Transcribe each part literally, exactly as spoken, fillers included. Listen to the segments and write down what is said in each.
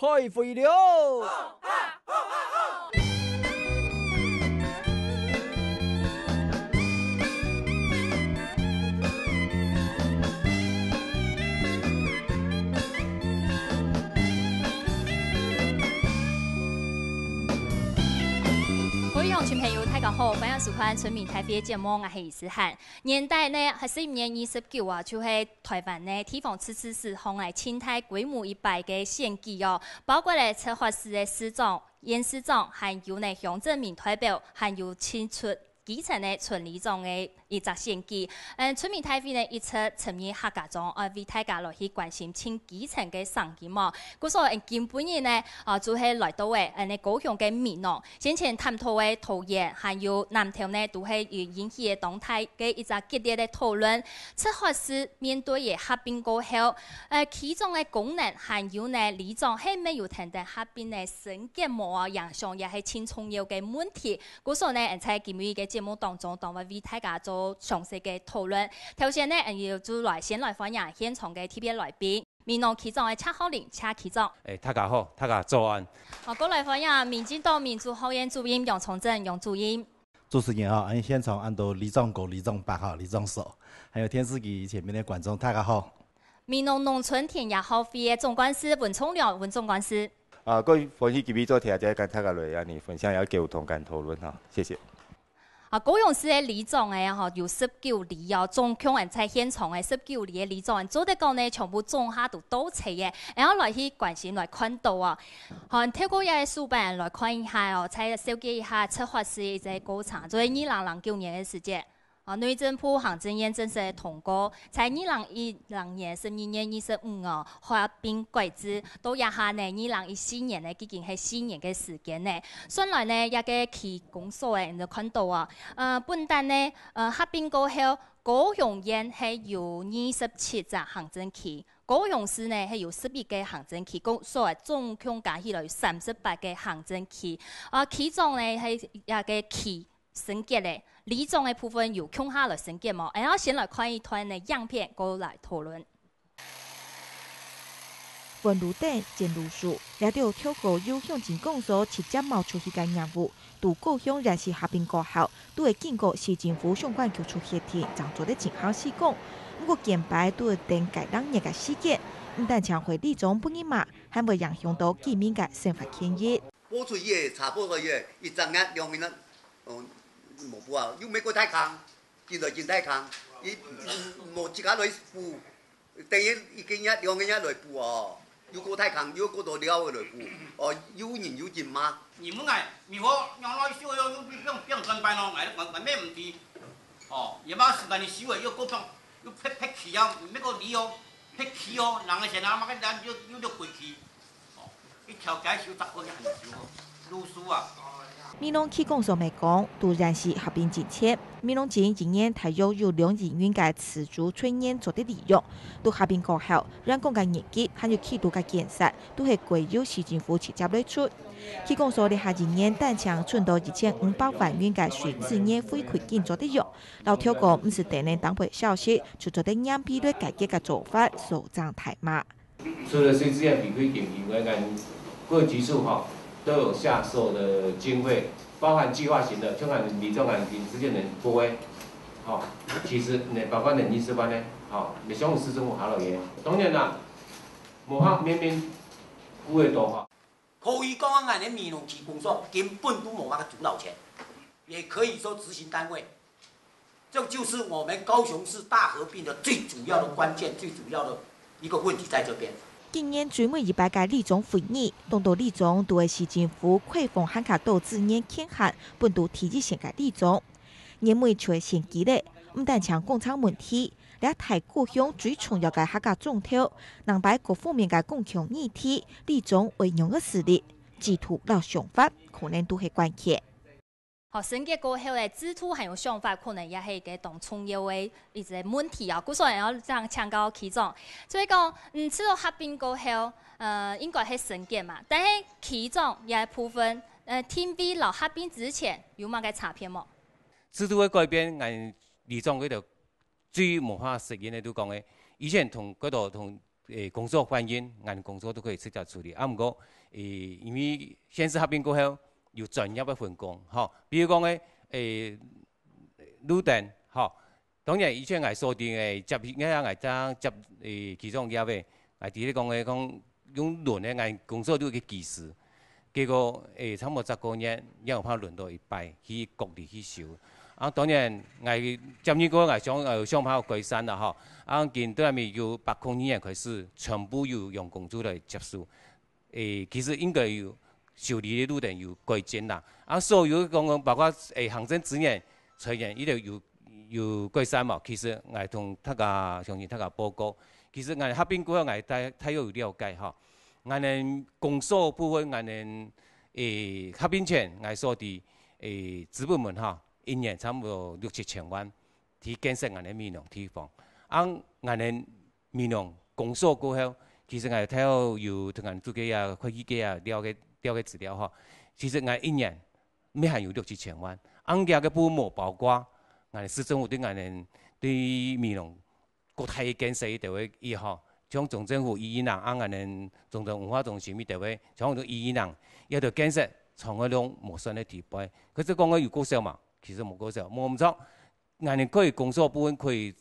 開會了！各位鄉親朋友，大家好，歡迎收看《村民大會》節目，𠊎係思涵。 年底呢，係十一月二十九啊，就係臺灣呢地方自治史上來盡大規模一擺个選舉哦，包括了直轄市个市長、縣市長，還有呢鄉鎮民代表，還有進出基層个村里長个一隻選舉。嗯，村民大會呢，一直深入客家庄，愛為大家來去關心盡基層个聲音哦。故所，嗯，今晡日呢，啊，就係來到个，嗯，高雄个美濃， 先前探討个桃園還有南投呢，都係有引起个當大个一隻激烈个討論。直轄市面對个合併過後，呃，區長个功能還有呢，里長係毋係有跈等合併个升格無啊，影響也係盡重要个問題。故所呢，在今日个節目當中，當會為大家做詳細个討論。頭先呢，就來先來歡迎現場个特別來賓。 美濃區長个謝浩霖，謝區長。欸，大家好，大家早安。好，過來歡迎民進黨民主學院主任楊聰政，楊主任。主持人好，還有現場恁多里長哥、里長伯哈、里長嫂，還有電視機前面个觀眾，大家好。美濃農村田野學會个總幹事溫聰良，溫總幹事。啊，各位歡喜今晡日做聽者，跟大家來恁呢分享，也溝通跟討論哈，謝謝。 啊，高雄市个里長欸，吼，有十九里哦，總共人在現場个十九里个里長，做得講呢，全部總下都到齊个，然後來去關心來看到哦。好，透過這个手板來看一下哦，再紹介一下直轄市个一个過程，就係二零零九年个時節，啊，內政部行政院正式个通過，在二零一零年十二月二十五哦，合併改制，到這下呢，二零一四年呢，已經係四年个時間呢。 算來呢，這个區公所欸，你就看到啊，呃，本旦呢，呃，合併過後，高雄縣係有二十七隻行政區，高雄市呢係有十一个行政區，故所欸總共加起來有三十八个行政區。啊，區長呢係這个區升格个，里長个部分有共下來升格無？然後先來看一段个影片，過來討論。 換爐頂、剪爐樹，這兜透過由鄉鎮公所直接冒出去个任務，佇高雄縣市合併過後，都會經過市政府相關局處核定，正做得進行施工。毋過，見擺都會等個零月个時間，毋單淨會里長本人罵，還會影響到居民个生活權益。播出去个，查播出去个，一隻月、兩隻月，哦，無補啊，又毋係過大坑，緊來緊大坑，佢無自家來補。 等於一個月、兩個月來補哦，又過大坑，又過到了个來補，哦，又人又緊罵。你問𠊎，你好，讓𠊎修又又變變轉班咯，𠊎𠊎𠊎乜毋知。哦，也把時間你修个又過放，又撇撇去啊，毋係個理哦，撇去哦，人个錢啊，嘛个人又又就過去。 一條街修十個月很久哦，路樹啊。美濃區公所乜講，佇縣市合併之前，美濃鎮一年大約有兩億銀个自主財源做得利用。佇合併過後，員工个年金還有區土个建設，都係歸由市政府直接來出。區公所這下一年單淨存到一千五百萬銀个稅資源回饋金做得用，老實講，毋使等等當配消息，就做得硬逼來解決个做法，受著大罵。 除了稅資源回饋金以外，𠊎各局處哈都有下收的經費，包含計劃型的，像𠊎里長、𠊎里長之間的撥款，哈，其實呢，包括呢二十萬呢，哈，你像市政府下落个。當然啦，無法面面顧得到哈。可以講，𠊎等美濃區公所根本都無麼个主導權，也可以說執行單位。 這就是我們高雄市大合併的最主要的關鍵，最主要的一個問題在這邊。今年最尾一擺个里長會議，當多里長都係市政府開放還較多資源權限，分到第一線个里長。年尾就係選舉咧，毋單淨工程問題，這大高雄最重要个客家莊頭，兩擺各方面个公共議題，里長會仰般處理，制度摎想法，可能都係關鍵。 好，升格過後个制度還有想法，可能也係一個當重要个一個問題啊。故所愛請教區長，所以講，嗯，制度合併過後，呃，應該係升格嘛，但係區長這部分，呃，定位摎合併之前有麼个差別無？制度个改變，𠊎里長佢就最無法適應个，就講个，以前同佢就同誒，工作反映，𠊎工作都可以直接處理。啊，毋過，誒，因為縣市合併過後，有專業个分工，吼，比如講誒，誒，路燈，吼，當然以前𠊎所定个接，𠊎𠊎正接，誒，其中業个，𠊎直接講个講用輪个，𠊎工作都有个技師，結果，誒，差不多十個月，也有法輪到一擺去各地去修。啊，當然，𠊎接任過，𠊎想，呃，想辦法改善啦，吼。啊，今對下面有百空二年開始，全部由用工處來接手。誒，其實應該有修理个路燈有改進啦。啊，所有講包括，誒，行政資源、財源，一直有，有改善嘛。其實𠊎同大家，相信大家報告，其實𠊎合併過後，𠊎大，大約有了解吼。𠊎等公所部分，𠊎等，誒，合併前，𠊎所知，誒，資本門吼，一年差不多六七千萬，去建設𠊎等美濃地方。啊，𠊎等美濃公所過後，其實𠊎大約有同𠊎主計啊、會計計啊了解，了解資料吼。其實𠊎一年乜還有六七千萬，啊，這个部分無包括𠊎等市政府對𠊎等對美濃國大个建設一定會一吼，像中正湖一一零，啊，𠊎等中正文化中心一定會，像都一一零，也都建設從來都無算个地位。可是講个有夠少嘛？其實無夠少，無毋著。 𠊎等可以公所部分可以，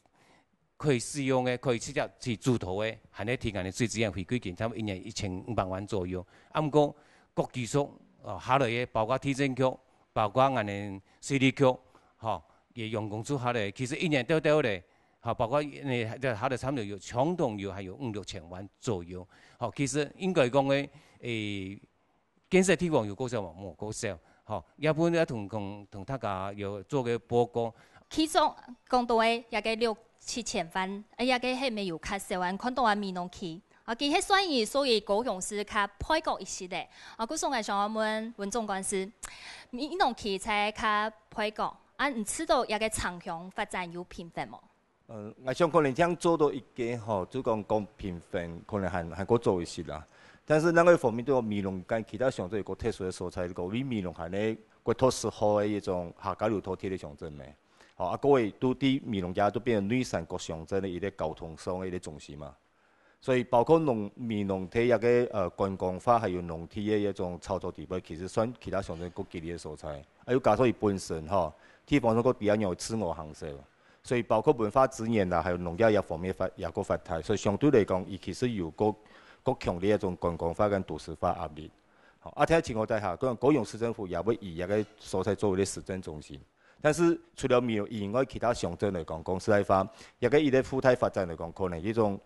可以使用个，可以直接去主導个，還係提𠊎等水資源回饋金，差不多一年一千五百萬左右。啊，毋過各局處，哦，下來个，包括地政局，包括𠊎等水利局，吼，也用工處下來，其實一年兜兜咧，吼，包括呢，下來差不多有，總共有還有五六千萬左右。吼，其實應該講个，誒， 建設地方有夠少無？無夠少，吼，這部分愛同，同，同大家有做个報告。其中講到个這个六七千萬，哎，這个係毋係有較少啊？看到啊，美濃區，啊，佢係算於屬於高雄市較背角一息个。啊，故所𠊎想要問溫總幹事，美濃區在較背角，啊，你知道這个城鄉發展有平衡無？ 呃，𠊎想可能這樣做到一个吼，就講講平衡，可能還，還過做一些啦。但是另外一方面，對美濃跟其他鄉鎮有個特殊的所在，講因為美濃還係國土十號的一種客家流通鐵路鄉鎮咩。吼，啊，各位都對美濃也都變成內山各鄉鎮的一個交通上的一個中心嘛。所以包括農，美濃在一個，呃，觀光化還有農地的一種操作地位，其實算其他鄉鎮較激烈的所在。啊，又加上佢本身吼，地方上个比較有自我行銷。 所以包括文化資源啦，還有農業這方面發，也較發達，所以相對來講，佢其實有較，較強烈一種觀光化跟都市化壓力。吼，啊，在這情況底下，可能高雄市政府也會以這個所在作為一個市政中心。但是除了美濃以外，其他鄉鎮來講，講實在話，這個一個附帶發展來講，可能一種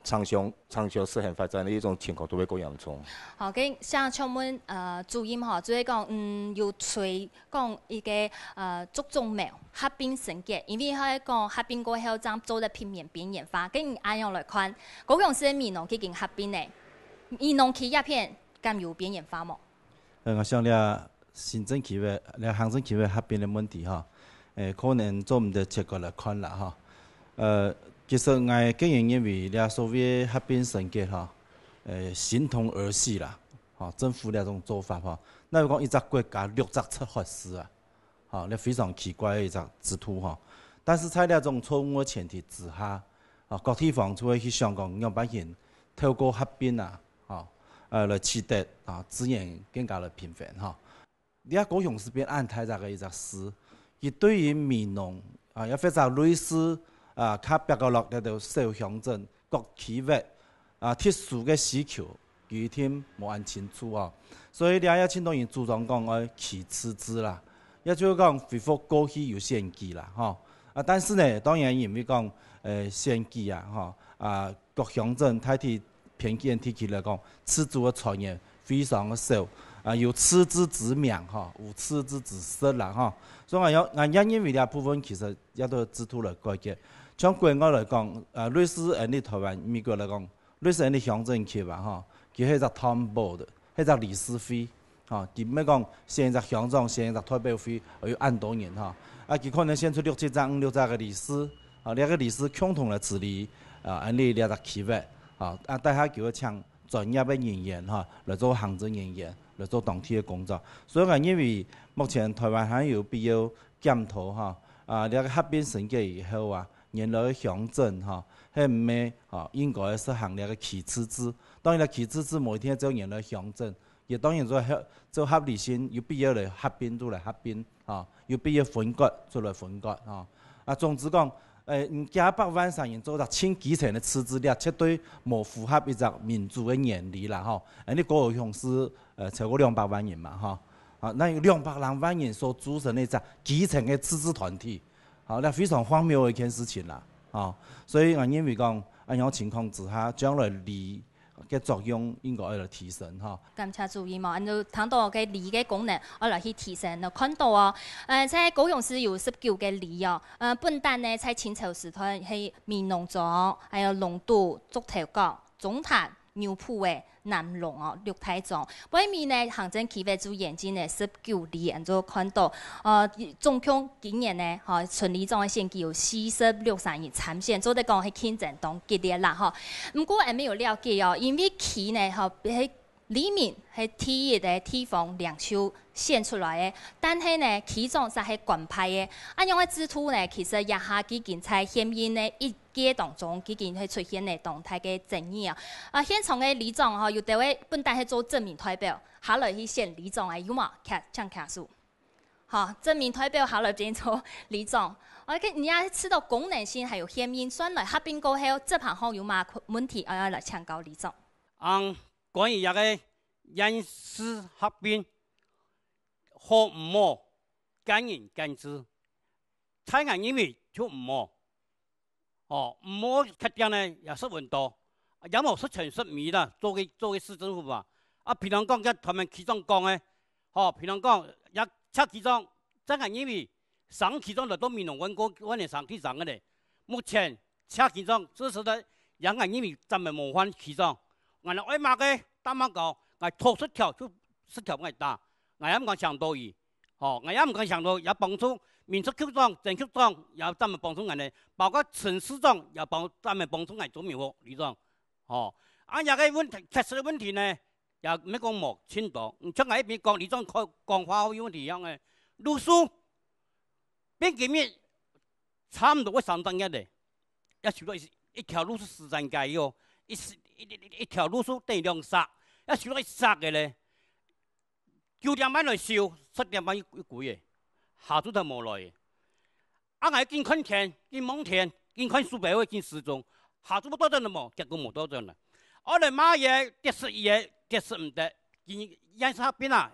城鄉，城鄉適合發展的一種情況都會較嚴重。好，跟像請問，呃，主任吼，就係講，嗯，有推 講一個，呃，竹竹苗合併升格，因為佢講合併過後正做得避免邊緣化。跟你恁樣來看，高雄市个美濃已經合併咧，美濃區這片敢有邊緣化無？呃，𠊎想這行政區域，這行政區域合併个問題吼，誒，可能做毋得切割來看啦吼。呃，其實𠊎個人認為，這所謂合併升格吼，誒，形同兒戲啦，吼，政府這種做法吼，哪有講一隻國家六隻直轄市啊？ 吼，這非常奇怪个一隻制度吼。但是在這種錯誤个前提之下，吼，各地方就會去想講，仰般形透過合併啊，吼，呃，來取得啊資源更加來平衡吼。這高雄市變恁大隻个一隻市，佢對於美濃啊，也或者類似啊，較北角落這兜小鄉鎮、各區域啊，特殊个需求， 佢一定無恁清楚哦。所以這也盡多人主張講愛起次子啦，也就係講恢復過去有選舉啦，吼。啊，但是呢，當然因為講，呃，選舉啊，吼，啊，各鄉鎮大體偏遠地區來講，次子个財源非常个少，啊，有次子之名，吼，無次子之實啦，吼。所以𠊎也，𠊎也認為這部分其實也都有制度來改革。像國外來講，啊，類似，呃，你台灣、美國來講， 類似恁樣鄉鎮級啊，吼，佢係一隻town board，係一隻理事會，吼，佢毋係講選一隻鄉長、選一隻代表會，有恁多人，吼。啊，佢可能選出六七隻、五六隻个理事，啊，這個理事共同來治理，啊，恁樣這隻區域，啊，啊，底下佢會請專業个人員，吼，來做行政人員，來做當地个工作。所以𠊎認為目前台灣還有必要檢討，吼，啊，這個合併升格以後啊，原來个鄉鎮吼，係毋係吼應該實行這个區自治？當然啦，區自治無一定只有原來鄉鎮，也當然做合做合理性，有必要來合併就來合併吼，有必要分割就來分割吼。啊，總之講，誒，你幾百萬儕人做到盡基層个自治，這絕對無符合一隻民主个原理啦吼。誒，你高雄市誒超過兩百萬人嘛吼，啊，該有兩百零萬人所組成个一隻基層个自治團體，好，該非常荒謬个一件事情啦，吼。所以𠊎認為講，恁樣情況之下，將來里个作用應該愛來提升吼。感謝主委嘛，恁就聽到个里个功能，愛來去提升，就看到哦，呃，在高雄市有十九个里哦，呃，本旦呢在清朝時代係美濃庄，還有龍都、竹頭角、中潭、牛埔个、 南龍哦，六大庄。尾尾呢，行政區域就延伸呢十九里，恁就看到，呃，總共今年呢，吼，村里長个選舉有四十六儕人參選，做得講係競爭當激烈啦吼。毋過𠊎等有了解哦，因為區呢，吼，係里民係第一个地方領袖選出來个，但係呢，區長就係官派个，恁樣个制度呢，其實這下已經在現任呢一 屆當中已經係出現了當大个爭議啊。啊，現場个里長吼，有兜个本旦係做鎮民代表，下來去選里長个，有無？擎，請擎手。好，鎮民代表下來變做里長。OK，你也知道功能性還有現任，算來合併過後，執行上有麼个問題，愛來請教里長。嗯，關於這个縣市合併，好毋好，見仁見智。在𠊎認為就毋好。 哦，毋好決定呢，也十分多，也無十全十美啦，做个做个市政府啊。啊，譬如講，像頭先區長講个，吼，譬如講，也請區長，在𠊎認為，省區長來到美濃，阮个阮个省去省个咧。目前請區長，事實在，也𠊎認為暫時無換區長。𠊎等愛罵个，打罵个，𠊎討食條就食條分𠊎打，𠊎也毋敢傷到佢。 吼，𠊎也毋敢想到，也幫助民族局長、陳局長也專門幫助𠊎呢，包括陳市長也幫專門幫助𠊎做民福里長。吼，啊，這个問題，確實个問題呢，也毋係講無盡多。像𠊎一邊講，里長講講話有問題樣个，路數，變今日差毋多會三十年咧，也修到一一條路數十三街哦，一一一一條路數等於兩煞，也修到一煞个咧。 九點半來修，十點半又又歸个，下晝都無來个。啊，𠊎緊看天，緊望天，緊看手錶仔，緊時鐘，下晝到轉了無？結果無到轉了。後來罵佢，跌死佢个，跌死毋得，今現下變啊，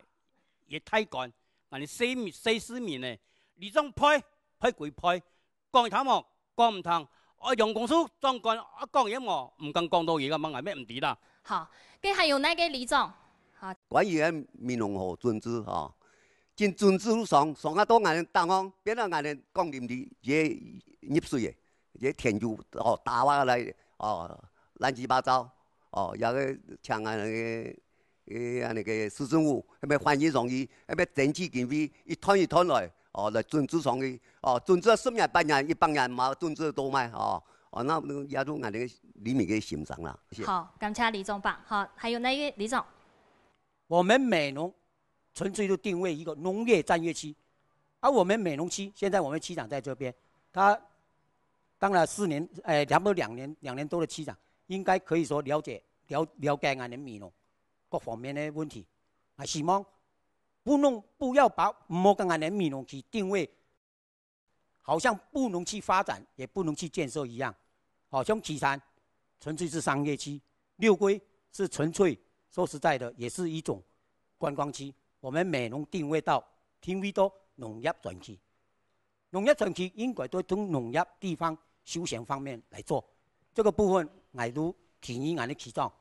也太官，𠊎等細民細市民呢，里長配，配歸配， 講佢聽無，講毋聽，愛用公事長官啊講佢無，毋敢講到佢个，望𠊎乜毋知啦。好，該還有哪个里長？好，關於个美濃河準字吼，真準字上，上啊到𠊎等打工，變到𠊎等講淋漓，也入水个，也田就哦打哇來哦，亂七八糟哦，也个請𠊎等个 誒，恁呢个市政府，係毋係反映上去，係毋係整體經費一段一段來，哦，來準字上去，哦，準字十年、八年、一百年嘛，準字多嘛，哦，哦，那也都𠊎等个里民个心聲啦。謝謝。好，感謝里長伯。好，還有哪个里長？我們美濃純粹就定位一個農業戰略區，而我們美濃區，現在我們區長在這邊，他當了四年，誒，差不多兩年，兩年多的區長，應該可以說了解，了，了解𠊎等美濃 各方面的問題。啊，希望不能，不要把，毋好將𠊎等美濃區定位好像不能去發展，也不能去建設一樣。好像旗山純粹是商業區，六龜是純粹，說實在的，也是一種觀光區。我們美濃定位到，定位到農業專區。農業專區應該都從農業地方休閒方面來做。這個部分，𠊎都建議𠊎等區長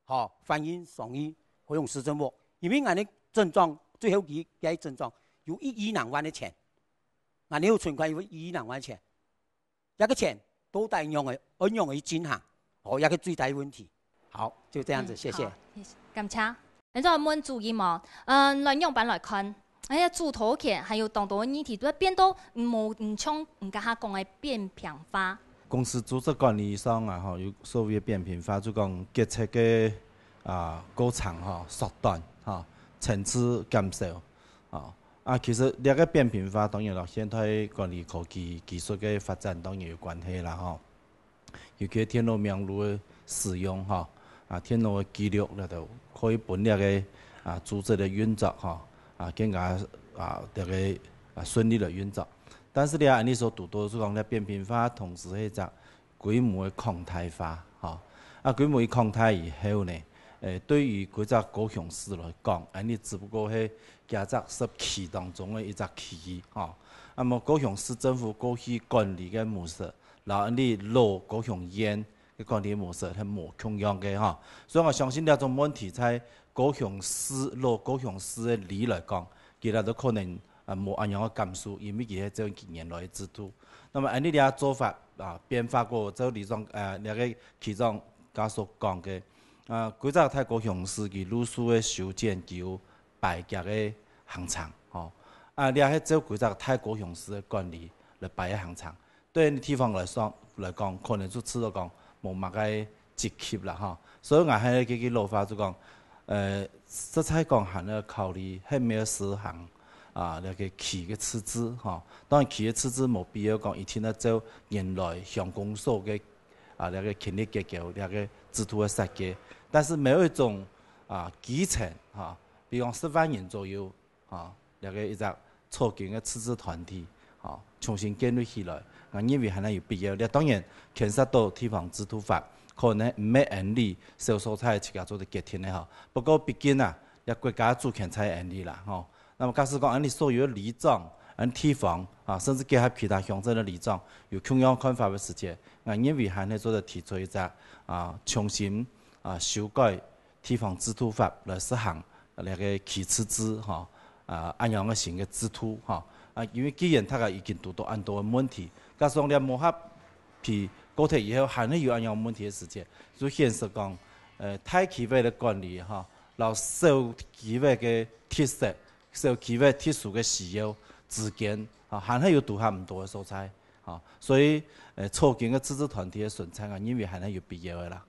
吼，反映上去高雄市政府，因為𠊎等鎮長，最後幾个鎮長有一億零萬个錢，𠊎等有存款有一億零萬錢，這个錢到底仰仔，愛仰仔去進行，吼，這个最大个問題。好，就這樣子，嗯，謝謝。好，謝謝。感謝。恁樣問主任哦，嗯，來仰般來看？哎呀，主導權還有當多个議題，都會變到無，毋像你剛才講个扁平化。 公司組織管理上啊，吼，有所謂个扁平化，就講決策个，啊，過程吼，縮短，吼，層次減少，吼，啊，其實這个扁平化當然摎現代管理科技技術个發展當然有關係啦吼。尤其電腦網路个使用吼，啊，電腦个記錄了就可以分這个啊組織个運作吼，啊，更加啊這个啊順利个運作。但是呢，恁呢所堵到就講這扁平化同時係一隻 規模个擴大化吼。啊，規模一擴大以後呢，誒，對於規隻高雄市來講，恁呢只不過係幾隻十區當中个一隻區域吼。那麼高雄市政府過去管理个模式，摎恁呢老高雄縣个管理模式係無共樣个吼。所以𠊎相信這種問題在高雄市，老高雄市个里來講，佢兜都可能啊無恁樣个感受，因為佢係照佢原來个制度。那麼恁呢這做法 啊，變化過，就里長，呃，這个區長佢所講个，啊，規隻大高雄市佢陸續个修剪佢有排佢个行程吼。啊，這係照規隻大高雄市个管理來排个行程。對地方來說，來講，可能就試著講無麼个積極啦吼。所以𠊎還係這个老話就講，呃，實在講還愛考慮係毋係實行 啊，這个區个自治吼。當然區个自治無必要講一定愛照原來鄉公所个啊這个權力結構、這个制度个設計，但是某一種啊基層哈，比如講十萬人左右啊，這个一隻草根个自治團體，啊，重新建立起來，𠊎認為還係有必要。這當然牽涉到地方制度法，可能毋係恁哩小所在自家做得決定个吼。不過畢竟啊，這國家主權在恁哩啦吼。 那麼假使講恁呢所有个里長、恁地方啊，甚至結合其他鄉鎮个里長有共樣看法个時節，𠊎認為還係做得提出一隻啊，重新啊修改地方制度法來實行這个區自治吼，啊，恁樣个新个制度吼。啊，因為既然大家已經堵到恁多个問題，假使講這無合比過忒以後還係有恁樣問題个時節，就顯示講，呃，大區域个管理吼，摎小區域个特色 小區域特殊个需要之間，啊，還係有堵合毋到个所在，啊，所以，呃，草根个自治團體个存在，𠊎認為還係有必要个啦。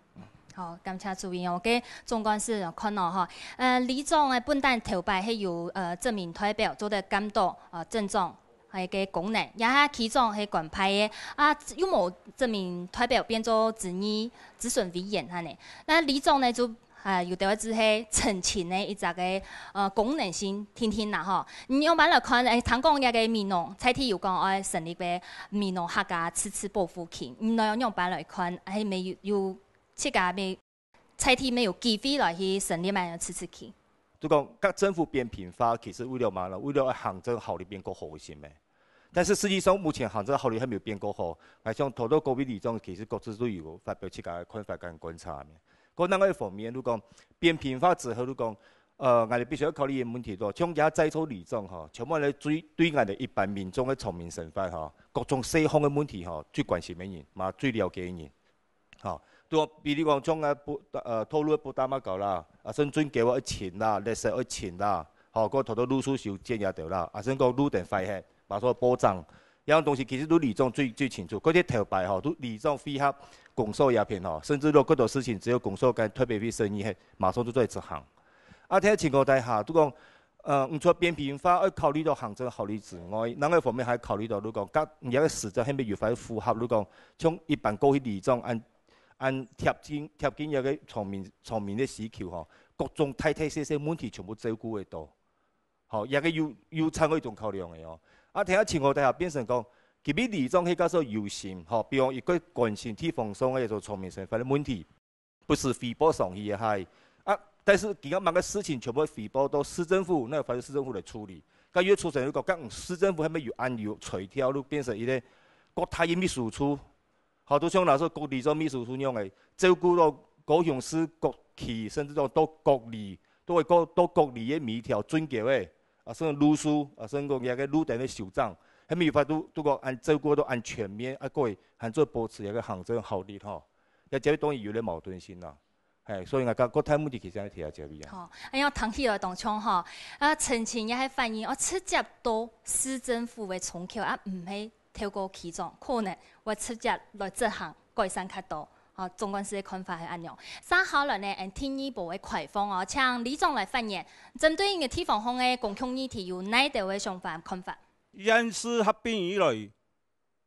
好，感謝主委哦。該總幹事看到吼，呃，里長个本旦頭擺係由，呃，鎮民代表做得監督，呃，鎮長，該个功能，這下區長係官派个，啊，又無鎮民代表變做諮議、諮詢委員恁呢。該里長呢就 啊，有兜仔就係陳情个一隻个，呃，功能性定定啦吼。你仰般來看？誒，聽講這个美濃，在地有講愛成立个美濃客家自治保護區，你仰般來看？係無有，有自家無在地無有機會來去成立恁樣自治區？就講，佮政府扁平化，其實為了麼个呢？為了行政效率變較好个，係無？ 但是實際上，目前行政效率還無變較好。𠊎想頭到各位里長其實各自都有發表自家个看法跟觀察个。過另外一方面，就講扁平化之後，就講，呃，𠊎兜必須愛考慮个問題咯，像這在座里長吼，全部來對，對𠊎兜一般民眾个村民生活吼，各種細項个問題吼，最關心个人，嘛最了解个人。 吼，就比如講像啊，不，呃，道路个不打馬交啦，啊，甚至轉角愛清啦，垃圾愛清啦，吼，過頭頭路樹修剪這兜啦，啊，甚至講路燈壞忒，嘛做保養，這樣東西其實都里長最，最清楚。過去頭擺吼，都里長配合公所這片吼，甚至都較多事情只有公所跟特別會審議，嘿，馬上就做得執行。啊，這个情況底下，就講，呃，毋除扁平化愛考慮到行政效率之外，另外一方面還考慮到，如果講，佮你个時間係毋係有法符合，如果講，像一般過去里長按 恁貼近，貼近這个村民，村民个需求吼，各種大大細細問題全部照顧會到。吼，這个有，有參與一種考量个哦。啊，聽下情況底下變成講，其實里長係較少有心，吼，比如講佢較關心地方上个一種村民生活个問題，不時回報上去个嗨。啊，但是佢个麼个事情全部回報到市政府，那反正市政府來處理。該又出現一個，講市政府還無有按有垂條，就變成一個國大个秘書處， 好，就像若說各里長秘書處樣个，照顧到高雄市各區，甚至到，到各里，都會到，到各里个每一條圳溝个，啊，甚至路樹，啊，甚至講這个路燈个修整，還無法度，都講恁照顧到恁全面，啊，各位還做保持這个行政效率吼。這這當然有點矛盾性啦。嘿，所以𠊎講，國大問題其實愛提到這位啊。好，哎呀，談起來當像吼，啊，陳情也係反映，哦，直接到市政府个窗口，啊，毋係 透過區長，可能會直接來執行改善較多。吼，總幹事个看法係恁樣。接下來呢，𠊎等第二部个開放哦，請里長來發言，針對你个地方項个公共議題有哪兜个想法、看法？縣市合併以來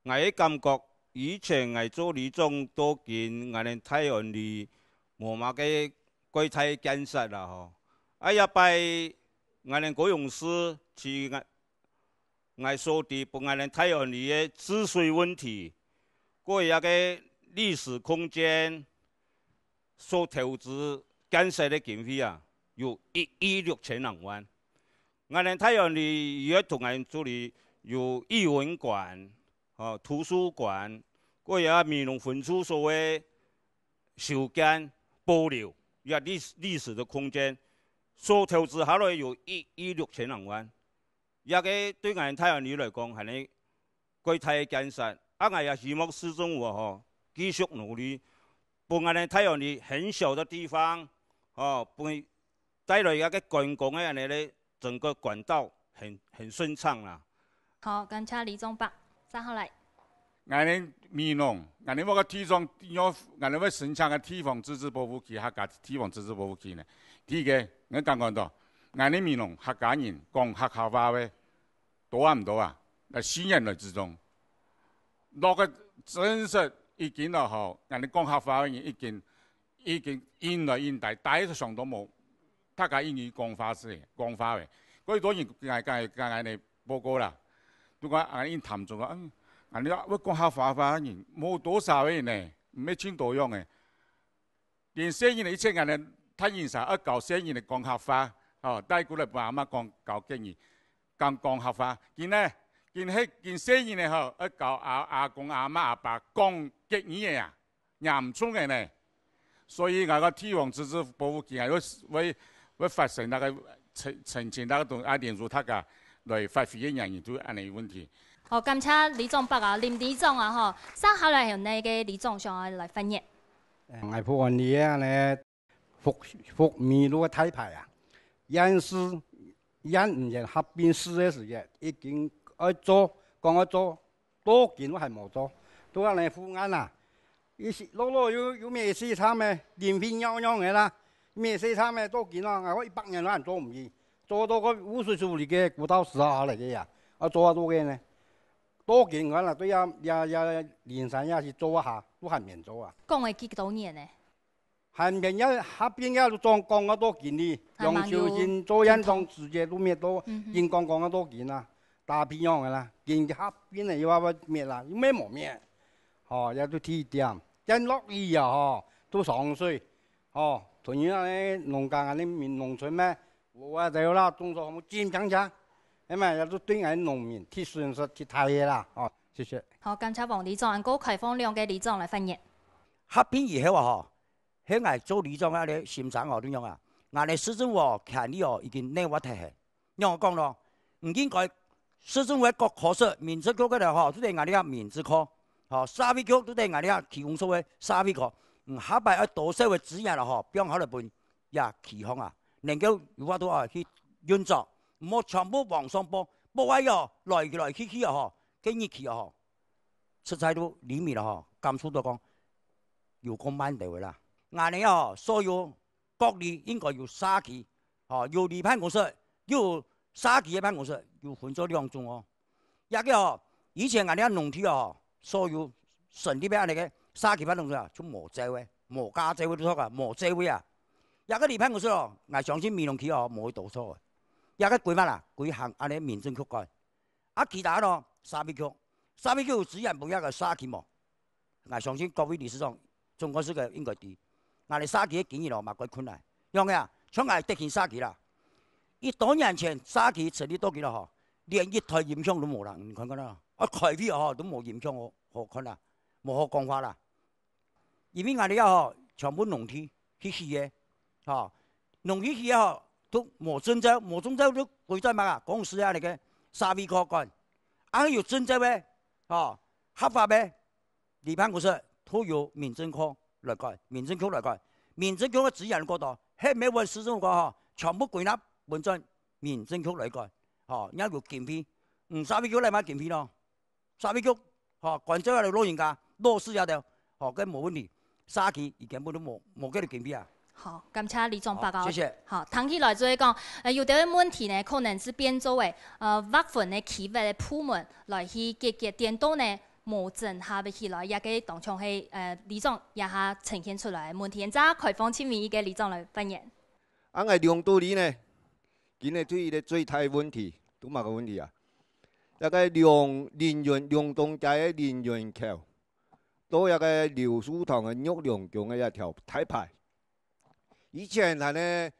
，𠊎个感覺，以前𠊎做里長到今，𠊎等大安里無麼个蓋大建設啦吼。啊，這擺𠊎等高雄市去𠊎 𠊎所知，分𠊎等大安里个治水問題，過有一個歷史空間所投資建設个經費啊，有一億六千零萬。𠊎等大安里有一同𠊎等處理有藝文館、吼圖書館，過有美濃分駐所个修建保留，有歷史歷史个空間，所投資下來有一億六千零萬。 這個對𠊎大安里來講，還係蓋大个建設。啊，𠊎也希望市政府吼，繼續努力，分𠊎大安里很小的地方，吼，分帶來一個觀光个恁樣个整個管道很很順暢啦。好，感謝里長伯，接下來。 𠊎等美濃，𠊎等屋个地方，愛，𠊎等愛申請个地方自治保護區，客家地方自治保護區呢。第一個，𠊎感覺到，𠊎等美濃客家人講客家話个多啊毋多啊？來四年來之中，落个真實已經了吼，𠊎等講客話个人已經 已經引來引大，大家都想到無，大家英語講話係，講話个。過多人𠊎𠊎𠊎𠊎呢報告啦，都講𠊎𠊎應談中啊，嗯，𠊎你會講客話話人無多少个呢，毋係盡多樣个。連細人个以前𠊎呢，大人儕愛教細人个講客話，吼，帶過來分阿嬤講教國語，講講客話。今呢，今係今細人个吼，愛教阿阿公阿嬤阿爸講國語个啊。 嚴重个呢。所以𠊎个地方自治保護區啊，會會會發生該個澄澄清該個東啊，連續大家來發揮个原因就恁樣个問題。好，感謝里長伯啊，林里長啊吼，接下來有哪個里長想要來發言？𠊎福安里个呢，福福美路个大排啊，縣市縣五縣合併市个時節，已經愛做，講愛做， 到今都還無做，都恁樣腐爛啊！一時落落有有咩事慘个，臨時仰仰个啦，咩事慘个，到今啊，𠊎講一百年都還做毋起，做到个污水處理个古道十號下來个呀，啊做啊做个呢，到今𠊎啦對呀呀呀靈山也是做一下，都還免做啊。講个幾多年呢？ 還免也合併也都總講啊到今哩，還蠻久。楊秀英做縣長時節都滅到，嗯哼。緊講講啊到今啊，打比方个啦，緊合併个又話要滅啦，又滅無滅，吼，也都提點，見落雨啊吼，都上水，吼，同樣啊農家啊，你民農村咩，我啊就啦，種作好盡強強，係咪？也都對𠊎農民提損失提大个啦，吼，謝謝。好，感謝王里長，還過開放兩個里長來發言。合併以後啊吼， 係𠊎做里長啊，這心聲哦，恁樣啊，𠊎等市政府哦，權力哦，已經軟化忒了。仰般講咯？毋應該市政府个各科室，民政局个了吼，都在𠊎這民政局，吼，社會局都在𠊎這區公所个社會局，嗯，下擺愛多少个資源了吼，放好來分這區項啊，能夠有法度啊去運作，毋好全部往上報，報啊喲，來來去去啊吼，該日期啊吼， 實在都里民吼，感受到講有夠慢頭个啦。恁樣吼，所有各里應該有社區，吼，有里辦公室，又有社區个辦公室，有分做兩種哦。這個吼，以前𠊎這農地吼，所有成立个恁樣个社區辦公室啊，就無做个，無加做个，都說啊，無做个啊。這個里辦公室哦，𠊎相信美濃區哦，無會多做个。這個規劃啦，歸行恁樣民政局管。 啊，其他咯，社會局，社會局有資源分這個社區無？𠊎相信各位理事長、總幹事个應該知，𠊎等社區个經營咯，嘛蓋困難。仰个啊，像𠊎德興社區啦，一多年前社區成立到今了吼，連一台音響都無啦，你看看啦，啊，開會吼都無音響好好看啦，無好講話啦。 因為𠊎兜啊吼，全部農地去起个，吼，農地起个吼，都無證照，無證照就歸轉麼个，公司啊，該個社會局管，啊有證照个，吼，合法个，里辦公室都由民政局來管，民政局來管，民政局个資源過多，係毋係分市政府管吼，全部歸納分轉民政局來管，吼，也有經費，嗯，社會局來買經費咯。 社會局，吼，關照𠊎兜老人家，弱勢啊兜，吼，該無問題。社區，佢根本都無無該个經費啊。好，感謝里長伯哦。好，謝謝。好，聽起來就係講，呃，有兜个問題呢，可能係變做誒，呃，劃分个區域个部門來去解決，顛倒呢，無整合起來，這个當像係，呃，里長這下呈現出來个問題。現在開放請每一个里長來發言。啊，𠊎龍肚里呢，今日對一个最大个問題，都麼个問題啊？該个龍林園，龍東街个林園橋，到該个柳樹堂个玉龍宮个一條大排。以前還呢，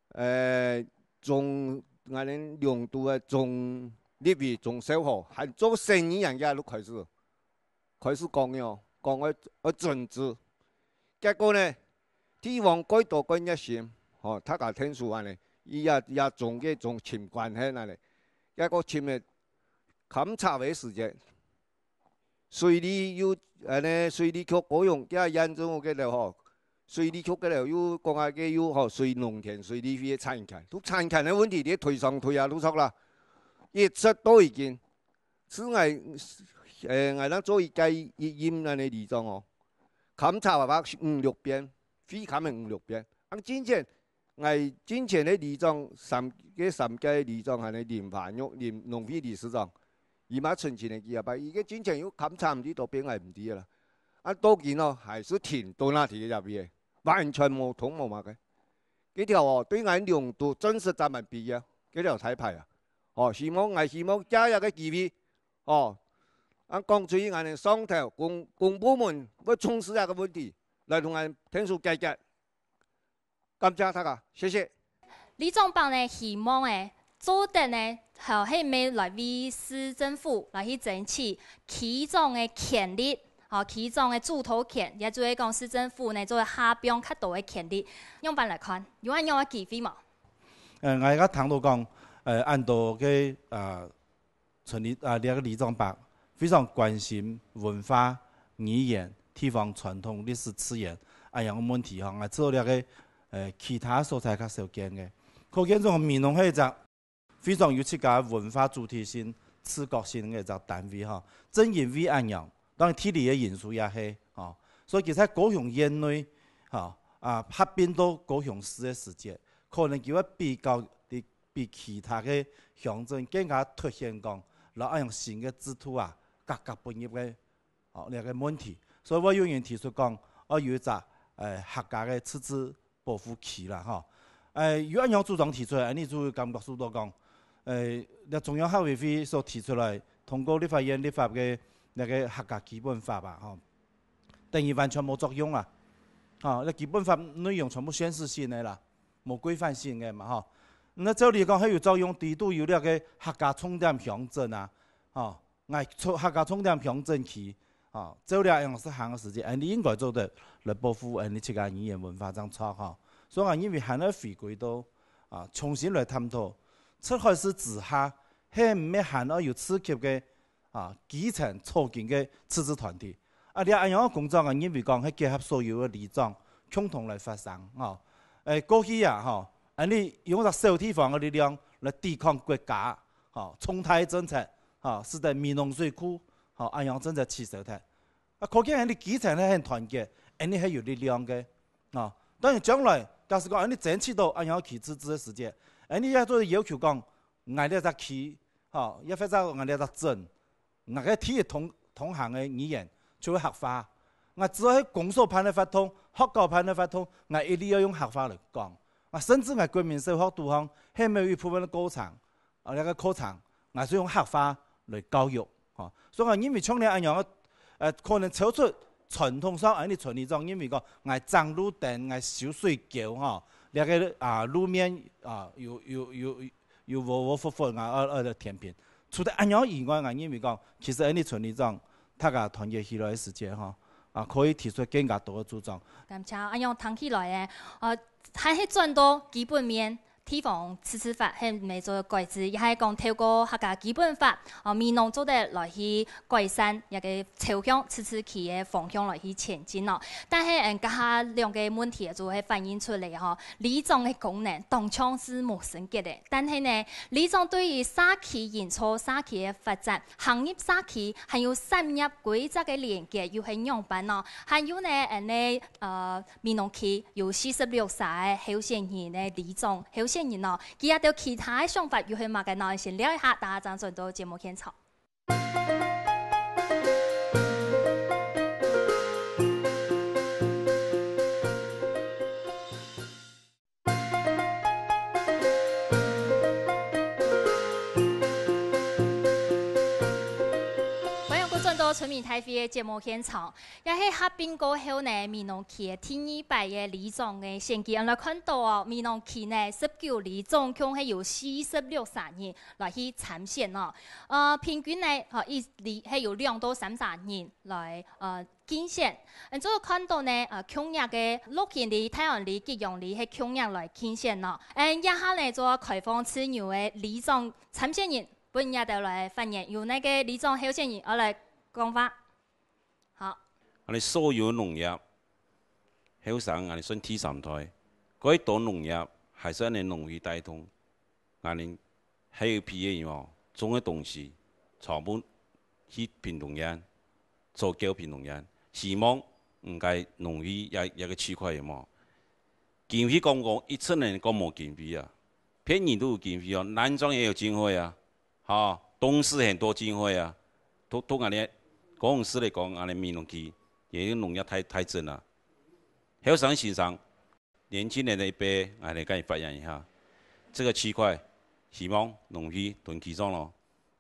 呃，鍾，𠊎等龍都个鍾立偉鍾少豪，還做生意人家都開始，開始講喲，講愛愛整治。結果呢，地方蓋多蓋熱心，吼，大家𢯭手恁呢，佢也也總个總尋關係恁呢，結果尋个勘察个時節，水利又恁呢，水利局高雄佢驗證个了吼，水利局个了又講啊个又吼，水農田水利會个產權，都產權个問題，你推上推啊，都錯啦，一直都已經。 係𠊎，呃，𠊎當做一屆一任恁呢里長哦，勘察啊，五六遍，會勘个五六遍。啊，進前，𠊎進前个里長，三，該三屆里長，還有林華玉，林農會理事長，佢嘛存錢个幾下擺，佢个進前有勘察毋知多遍，𠊎毋知啦。啊，到今哦，還係停頓啊，在該位，完全無通無麼个。該條哦，對𠊎龍都正式站滿畢業，該條大排啊。哦，希望，𠊎希望借這个機會， 哦，恁講出去，𠊎等上頭公，公部門會重視這个問題，來同𠊎等𢯭手解決。感謝大家，謝謝。里長伯呢，希望呢，做得呢，吼，係毋係來為市政府來去爭取區長个權力，吼，區長个主導權，也就係講市政府呢，做下放較多个權力。仰般來看？有恁樣个機會無？呃，𠊎而家聽到講，呃，恁多个，啊， 村里，啊，這个里長伯非常關心文化、語言、地方傳統、歷史資源恁樣个問題吼。𠊎知這个，呃，其他所在較少見个。可見講美濃係一隻非常有自家文化主體性、自覺性个一隻單位吼。正因為恁樣，當然地理个因素也係吼，所以佢在高雄縣內吼，啊，合併到高雄市个時節，可能佢會比較 比其他个鄉鎮更加凸顯講，摎恁樣新个制度啊，格格不入个，哦，這个問題。所以𠊎有人提出講，愛有一隻，呃，客家个自治保護區啦，吼。呃，有恁樣主張提出來，恁呢就感覺受到講，呃，這中央客委會所提出來，通過立法院立法个那个客家基本法吧，吼，等於完全無作用啊。吼，這基本法內容全部宣示性个啦。 無規範性个嘛，吼。該照理講，係有作用，底肚有這个客家重點鄉鎮啊，吼，𠊎做客家重點鄉鎮區，吼，照這樣式行个時節，恁呢應該做得來保護恁呢自家語言文化正著，吼。所以𠊎認為還愛回歸到，啊，重新來探討，直轄市之下，係毋係還愛有自己个 啊，基層草根个自治團體。啊，這恁樣个工作啊，認為講係結合所有个里長共同來發聲，吼。誒，過去啊，吼，恁呢用一隻小地方个力量來抵抗國家，吼，重大政策，吼，使得美濃水庫，吼，恁樣政策取消忒。啊，可見恁呢基層係很團結，恁呢係有力量个，吼。當然將來，假使講恁呢爭取到恁樣个區自治个時節，恁呢也做得要求講，𠊎這隻區，吼，也或者𠊎這隻鎮， 𠊎个第一通，通行个語言就係客話。𠊎只要係公所辦个活動，學校辦个活動，𠊎一律愛用客話來講。啊，甚至𠊎國民小學肚項，係無有一部分个課程，啊，這个課程，𠊎係用客話來教育，吼。所以𠊎認為像這恁樣个，呃，可能超出傳統上恁呢村里長認為講，𠊎整路燈，𠊎修水溝，吼，這个，啊，路面，啊，有，有，有， 有和和服服啊，呃，呃，填平。除了恁樣以外，𠊎認為講，其實恁呢村里長，大家團結起來个時節，吼，啊，可以提出更加多个主張。感謝，恁樣聽起來呢，呃，還係轉到基本面，地方自治法，係毋係做改制，也係講透過客家基本法，哦，美濃做得來去改善，也个朝向自治區个方向來去前進咯。但係，嗯，這下兩个問題就會反映出來吼，里長个功能當像係無升格个，但係呢，里長對於社區營造、社區个發展、行入社區，還有產業規則个連結，又係仰般呢？還有呢，嗯呢，呃，美濃區有四十六儕个候選人个里長候選人哦，佢兜其他个想法又係麼个呢？先尞一下，大家正轉到節目現場。歡迎過轉到村民大會个節目現場。 也係合併過後呢，美濃區个第二擺个里長个選舉，𠊎來看到哦，美濃區呢十九里總共係有四十六儕人來去參選哦。呃，平均呢，吼，一里係有兩到三儕人來，呃，競選。嗯，做看到呢，呃，共樣个鹿興里、大安里、吉陽里係共樣來競選哦。嗯，這下呢，做開放自由个里長參選人，分這兜來發言，由哪个里長候選人愛來講話。 好。𠊎等所有農業，後生𠊎等算第三代，該多農業還係𠊎等農會帶動，𠊎等還有別个哦，種个東西，全部去屏東縣，做交屏東縣，希望毋該農會也，也个區塊有無？經費講講，一直人講無經費啊，別人都有經費哦，南庄也有經費啊。 吼，東勢很多經費啊，都，都恁呢，公司來講，恁呢美濃區也有農業大，大增啊。後生先生，年輕人的一輩，𠊎來跟你發言一下。這個區塊，希望農會同其中咯，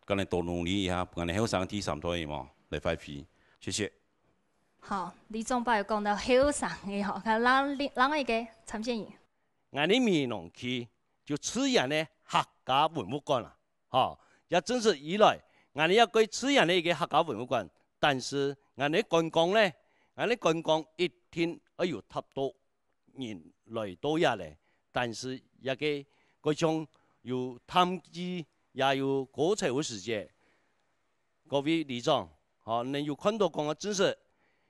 跟你多努力一下，跟你後生第三代嘛，來發揮。謝謝。好，里長伯有講到後生个吼，看另，另外一個參選人。 𠊎等美濃區就自然个客家文物館啊，吼，也正式以來，𠊎等也蓋自然个一個客家文物館，但是𠊎等觀光呢，𠊎等觀光一定愛有搭到人來到這咧，但是這個該像有淡季，也有高潮个時節， 各位里長，吼，你有看到講个真實，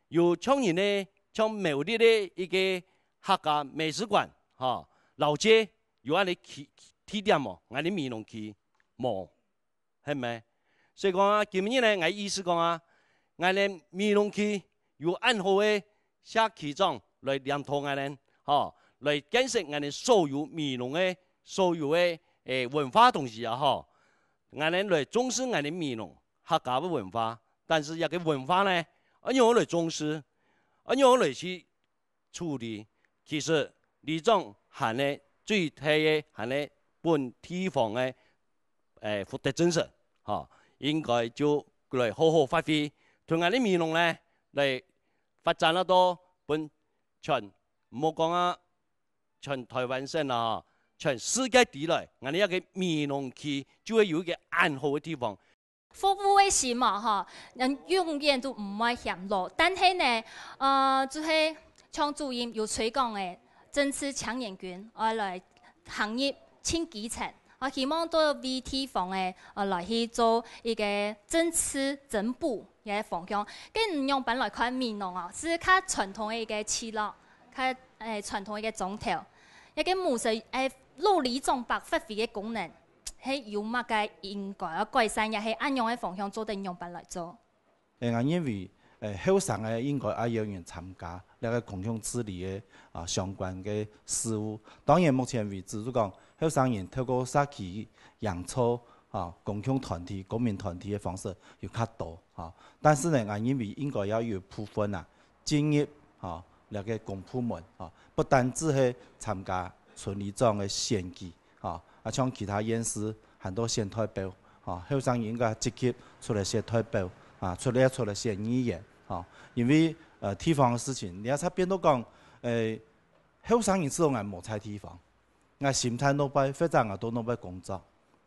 有像人呢，像苗栗个一個客家美術館，吼，老街有恁呢起，起點無？𠊎等美濃區無，係無？所以講啊，今日呢，𠊎意思講啊，𠊎等美濃區有恁好个社區長來領導𠊎等，吼，來建設𠊎等所有美濃个所有个，誒，文化東西啊，吼。 𠊎等來重視𠊎等美濃客家个文化，但是這個文化呢，愛仰般來重視，愛仰般來去處理。其實里長還係最大个，還係分地方个，誒，負責精神，吼，應該就來好好發揮，同𠊎等美濃呢，來發展到分全，毋好講啊，全台灣省啦，吼，全世界知來，𠊎等這個美濃區就會有一個恁好个地方。 服務个心嘛，吼，人永遠都毋會嫌老。但係呢，呃，就係像主任有推廣个政治青年軍，愛來行入盡基層，啊，希望都為地方个，呃，來去做一個政治增補个方向。該你仰般來看美濃哦，係較傳統个一個聚落，較，誒，傳統个一個庄頭，一個模式，誒，老里長伯發揮个功能。 係有麼个應該愛改善，也係恁樣个方向做得仰般來做？誒，𠊎認為，誒，後生个應該愛有人參加這個公共治理个，啊，相關个事務。當然，目前為止，就講後生人透過社區營造，啊，公共團體、公民團體个方式有較多，啊。但是呢，𠊎認為應該要有部分啊， 進入，吼，這個公部門，吼，不單止係參加村里長个選舉，吼，啊，像其他縣市，還多選代表，吼，後生人應該積極出來選代表，啊，出來，出來選議員，吼，因為，呃，地方个事情，你也才變到講，誒，後生人自然無在地方， 𠊎心態落背，或者𠊎都落背工作，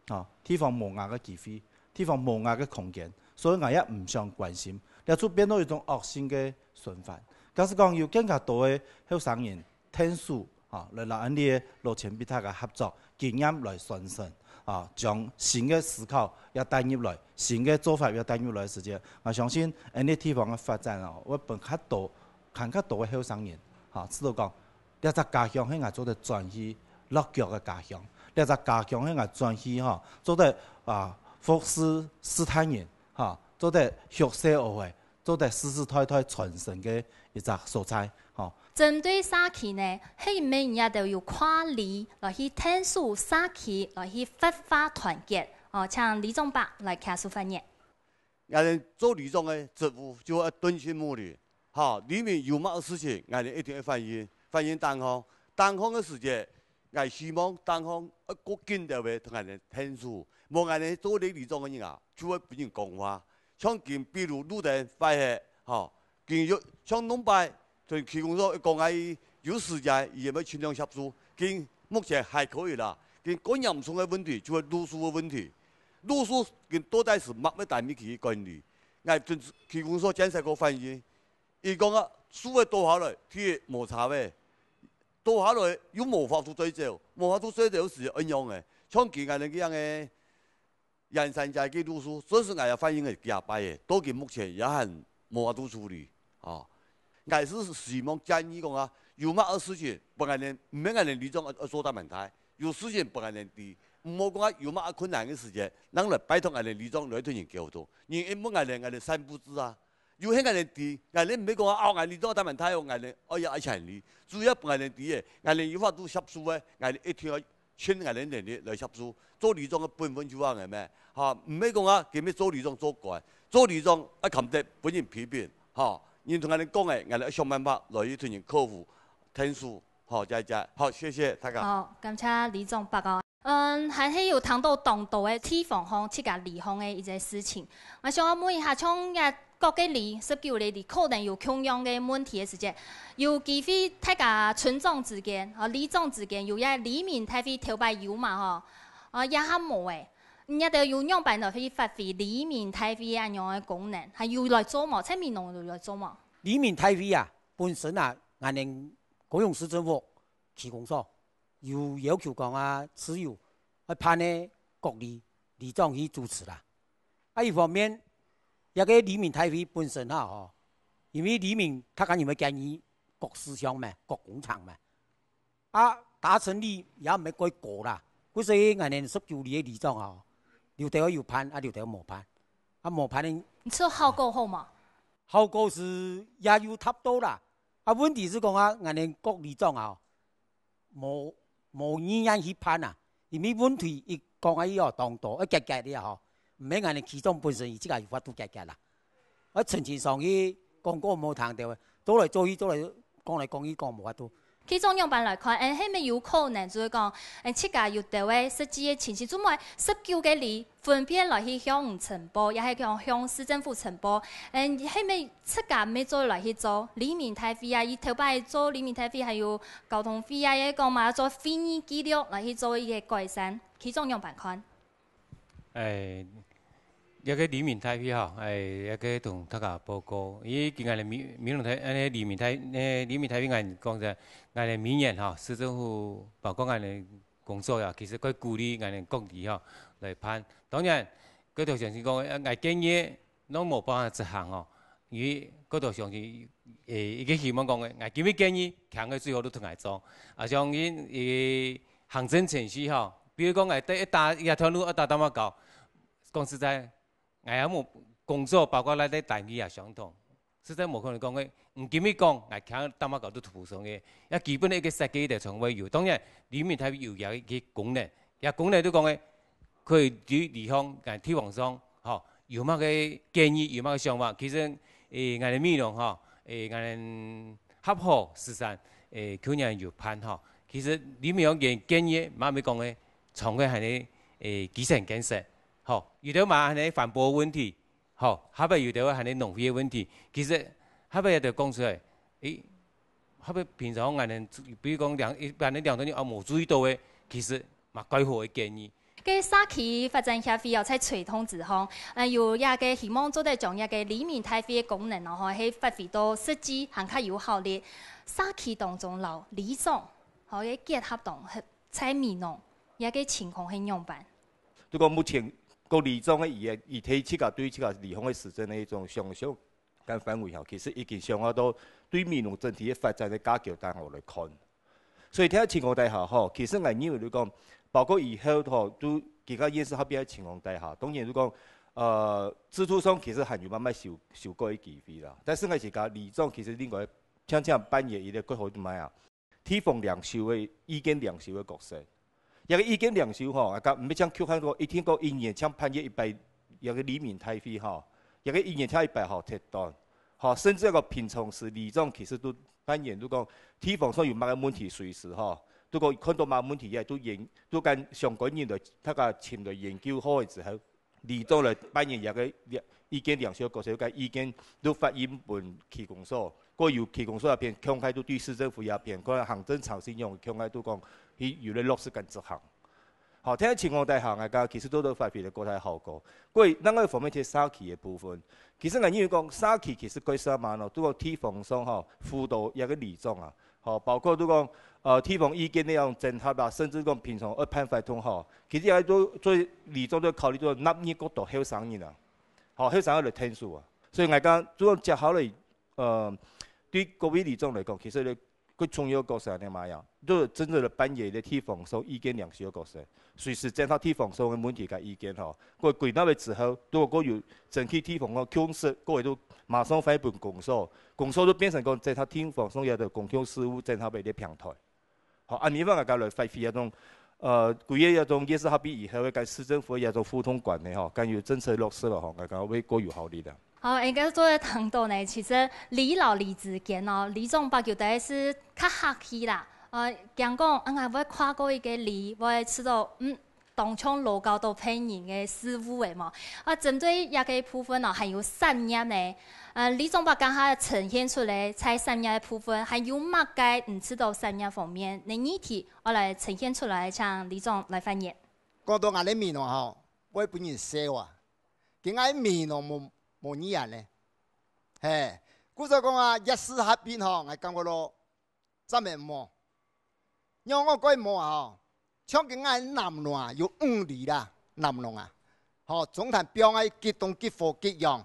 吼，地方無𠊎个機會，地方無𠊎个空間，所以𠊎也毋想關心，這就變到一種惡性个循環。假使講有更加多个後生人𢯭手，啊，來摎𠊎俚个老前輩大家合作，經驗來傳承，啊，將新个思考也帶入來，新个做法也帶入來个時節，𠊎相信𠊎俚地方个發展哦，會分較多、還較多个後生人，哈，知道講，這隻家鄉係𠊎做得轉去落腳个家鄉，這隻家鄉係𠊎轉去吼，做得啊服侍世代人，哈，做得畜細學个，做得世世代代傳承个一隻所在，吼。針對社區呢，係毋係你兜有跨里來去𢯭手社區，來去活化團結？哦，請里長伯來擎手發言。 𠊎等做里長个職務就愛敦親睦鄰，吼，里民有麼个事情，𠊎等一定愛反映，反映頂項。頂項个時節，𠊎希望頂項愛過緊兜仔同𠊎等𢯭手，無𠊎等做里長个人啊，就會分人講話。像今比如路燈壞忒，吼，今有像弄擺，同區公所講啊，有時間佢也會盡量協助。今目前還可以啦，今較嚴重个問題就係路樹个問題。 路樹今到底係麼个單位去管理？𠊎同區公所建設過反映，佢講啊，樹仔倒下來，鐵無差仔，倒下來又無法度追走，無法度追走時愛仰仔？像今𠊎等个樣个燕山街个路樹，算係𠊎也反映个幾下擺仔，到今目前也還無法度處理，哦。 𠊎係希望建議講啊，有麼个事情，分𠊎等，毋免𠊎等里長愛，愛做大蠻大，有事情分𠊎等知，毋好講啊，有麼个困難个時節，正來拜託𠊎等里長來同人溝通。人一問𠊎等，𠊎等三不知啊。有係𠊎等知，𠊎等毋免講啊，哦，𠊎里長大蠻大哦，𠊎等愛也愛請你，主要分𠊎等知个，𠊎等有法度協助个，𠊎等一定愛 盡𠊎等能力來協助。做里長个本分就恁樣个咩？哈，毋係講啊，今日做里長做官，做里長啊，堪得分人批評，哈，人同𠊎等講个，𠊎等愛想辦法來去同人克服、𢯭手，好，謝謝，好，謝謝大家。好，感謝里長伯哦。嗯，還係有聽到當多个地方項，自家里項个一些事情。𠊎想要問一下，像這 各个里，十九个里可能有共樣个問題个時節，有機會大家村長之間，哦，里長之間有一个里民大會頭擺有嘛吼，哦，這下無欸。你兜有仰般來去發揮里民大會恁樣个功能，還有來做無？在美濃有來做無？里民大會啊，本身啊，𠊎等高雄市政府區公所 有要求講啊，自由愛辦个各里里長去主持啦。啊，一方面，這个里民大會本身哈吼，因為里民大家有个建議，各事項嘛，各工程嘛，啊，達成率也毋會過高啦。故所以𠊎等十九里个里長啊，有兜有辦，啊，有兜無辦，啊，無辦个你說效果好無？效果係也有達到啦。啊，問題係講啊，𠊎等各里長啊， 無，無意願去辦啊，因為問題一講啊，佢哦，當多，愛解決个吼，毋係𠊎等區長本身佢自家有法度解決啦。愛誠誠常去講過無聽到个，做來做去，做來講來講去講無法度。區長仰般來看，嗯，係毋係有可能就係講，嗯，自家有兜个實際个情形，做麼个十九个里 分別來去向你呈報，也係向，向市政府呈報。嗯，係毋係自家毋係做來去做里民大會啊？佢頭擺做里民大會，還有交通會啊，也講嘛，做會議記錄來去做一个改善。區長仰般看？欸，這个里民大會吼，欸，這个同大家報告，因為今仔日美，美濃大，恁呢里民大，欸，里民大會𠊎講者，𠊎等每年吼，市政府包括𠊎等 工作啊，其實較鼓勵𠊎等各里吼來辦。當然，較多鄉親講，呃，𠊎建議攏無辦法執行吼，因為較多鄉親，欸，佢个希望講个，𠊎今日建議，聽个最好都同𠊎做。啊，像因，欸，行政程序吼，比如講，𠊎第一搭一條路，二搭打馬狗，講實在， 𠊎也無工作，包括𠊎个單位也相同。實在無可能講个，你今日講，𠊎聽打馬狗都圖上个，也基本个一个設計个床位有。當然，里民大會有也一个功能，也功能就講个，可以對地方、𠊎地方上，吼，有麼个建議，有麼个想法，其實，欸，𠊎个美濃吼，欸，𠊎个合和、獅山，欸，舊年有辦吼。其實里民有个建議，嘛毋係講个，從个還个，欸，基層建設。 吼，有兜嘛還有環保个問題，吼，下擺有兜還有農會个問題。其實下擺也得講出來，欸，下擺平常𠊎等，比如講兩，一般个兩三年啊無注意到个，其實嘛蓋好个建議。該社區發展協會哦，在推動之項，呃，有這个希望做得將這个里民大會个功能哦，吼，係發揮到實際還較有效率。社區當中摎里長哦，个結合當合在美濃，這个情況係仰般？就講目前个里長个，佢个，佢對自家，對自家里項个市政个一種想像跟範圍吼，其實已經想到對美濃整體个發展个架構當中來看。所以這情況底下吼，其實𠊎認為就講，包括以後吼，都其他縣市合併个情況底下，當然就講，呃，制度上其實還有慢慢修，修改个機會啦。但是𠊎自家里長其實另外，像這樣扮演一個較好个麼啊， 地方領袖个意見領袖个角色。這个意見領袖吼，啊，毋係像局限講一定講一年像辦一擺這个里民大會吼，這个一年像一擺吼，忒短。吼，甚至个平常時里長其實都扮演，就講地方上有麼个問題隨時吼，都講看到麼个問題，也都研，都跟相關人來，大家尋來研究好个時候， 里長來扮演這个意見領袖个角色，个意見都發音分區公所，過由區公所這片，共下都對市政府這片，可能行政程序用，共下都講，去有个落實跟執行。好，這个情況底下，𠊎講其實都都發揮了較大效果。過另外一方面，就社區个部分，其實𠊎認為講社區其實該上嘛咯，都講地方上吼，輔導這个里長啊， 吼，包括就講，呃，地方意見个樣整合啦，甚至講平常愛辦活動吼，其實也都做里長都考慮到納入較多後生人啊，吼，後生人來𢯭手啊。所以𠊎講，就講接下來，呃，對各位里長來講，其實呢，最重要个角色係麼个啊？就真正个扮演个地方上意見領袖个角色。 隨時整合地方上个問題个意見吼，過歸納个之後，如果有爭取地方个共識，過會都馬上反映分公所，公所就變成講整合地方上个公共事務整合个一个平台。好，恁樣个來發揮一種，呃，歸个一種縣市合併以後个跟市政府个一種互動關係吼，跟有政策落實了吼，𠊎講會較有效率个。 好，應該做得聽到呢，其實里摎里之間哦，里長伯有兜係較客氣啦，呃，驚講，啊，𠊎會跨過一个里，會知道，嗯，當像勞教到別人个事務个嘛。啊，針對這个部分哦，還有產業呢，呃，里長伯剛才呈現出來在產業个部分，還有麼个毋知道產業方面个議題，𠊎來呈現出來，請里長來發言。講到𠊎个美濃吼，會分人笑啊。 今𠊎美濃無，無語言呢。嘿，故所講啊，縣市合併吼，𠊎感覺咯，真係無。仰會講無啊吼，像今𠊎南龍啊，有五里啦，南龍啊。吼，總體放个激動、激火、激揚、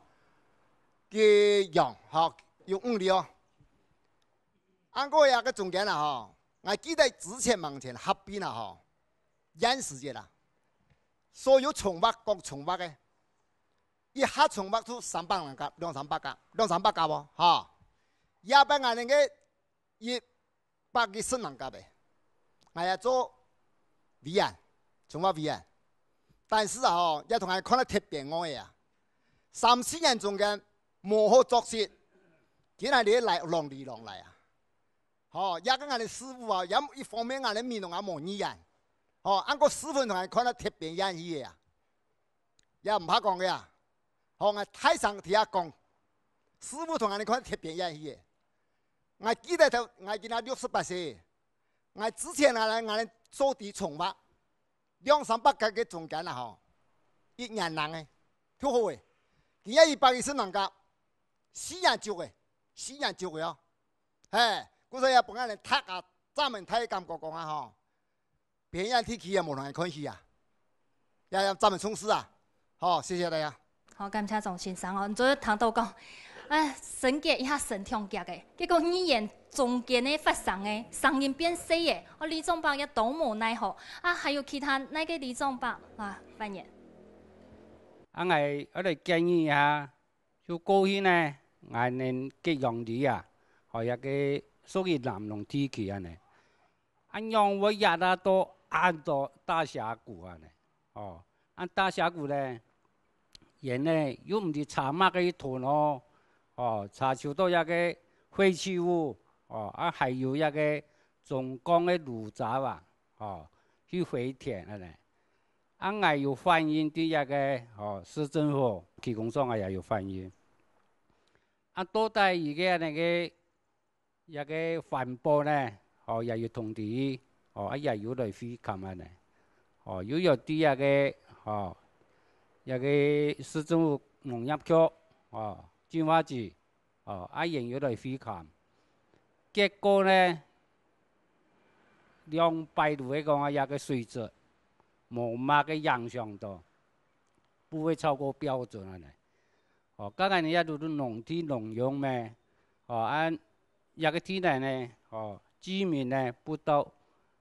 激揚，吼，有五里哦。 恁過這个中間啊吼，𠊎記得之前門前合併啊吼，現時節啦，所有重劃，各重劃个，一下重劃出三百零甲，兩三百甲，兩三百甲無？吼，這擺𠊎等个一百一十零甲个，𠊎也做委員，重劃委員。但是啊吼，也同𠊎看到特別呆个啊，三四年中間無好作息，今仔日來浪哩浪來啊！ 吼，也个𠊎等事務啊，也一方面𠊎等美濃也無語言。吼，恁過市府同𠊎看到特別厭氣个啊，也毋怕講个啊。吼，𠊎大聲佇遐講，市府同𠊎等看到特別厭氣个。𠊎記得頭，𠊎今仔六十八歲，𠊎之前啊，𠊎等做底重劃，兩三百甲个中間啊吼，一年零个，忒好个。今仔一百一十零甲，四年足个，四年足个哦。 嘿，故所也分𠊎等大家，咱們大家感覺講啊吼，偏遠地區也無同人看起啊，也，也咱們重視啊。好，謝謝大家。好，感謝鍾先生哦，你昨日聽到講，哎，升格一下升強強个，結果語言中間个發生个聲音變細个，哦，里長伯也都無奈何啊，還有其他哪个里長伯啊，發言。啊，𠊎，𠊎來建議一下， 就過去呢，𠊎等激揚里啊，吼，這个屬於南龍地區恁呢。恁樣會壓啊到恁多大峽谷恁呢，哦，恁大峽谷呢，人呢又毋知車麼个去囤哦，哦，車就到這个廢棄物，哦，啊還有這个中鋼个爐渣啊，哦，去回填恁呢。 啊，𠊎有反映對這个，吼，市政府、區公所𠊎也有反映。啊，到底佢个該个，這个環保呢，吼，也有通知，吼，啊，也有來會勘恁呢，吼，又有對這个，吼，這个市政府農業局，吼，進化局， 哦，啊，也有來會勘。結果呢，兩百度个講啊，這个水質無麼个影響到，不會超過標準恁呢。哦，該恁呢這就係農地農用咩？哦，恁這个地泥呢，哦，居民呢不到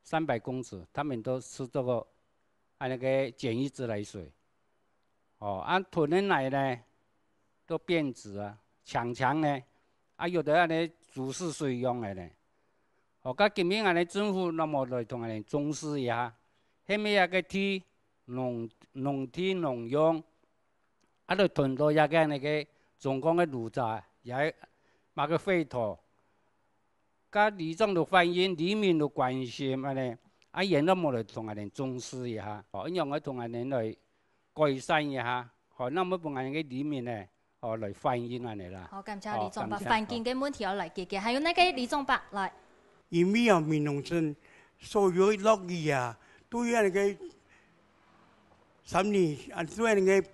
三百公尺，他們都吃這个恁呢个檢疫自來水。哦，恁囤个泥呢，都變質啊，淨淨呢，啊有个恁呢煮食水用个呢。哦，該今日恁呢政府那麼來同恁呢重視一下，係毋係這个地農農地農用，啊來囤到這个恁呢个中鋼个爐渣，也麼个廢土， 該里長都反映，里民都關心恁呢，啊，也都無來同𠊎等重視一下，哦，恁樣愛同𠊎等來改善一下，好，那麼分𠊎等个里民呢，哦，來反映恁呢啦。好，感謝里長伯，哦，感謝。環境个問題愛來解決，還有該个里長伯來。因為啊，美濃鎮所有个落雨啊，都有恁个三年啊，都有恁个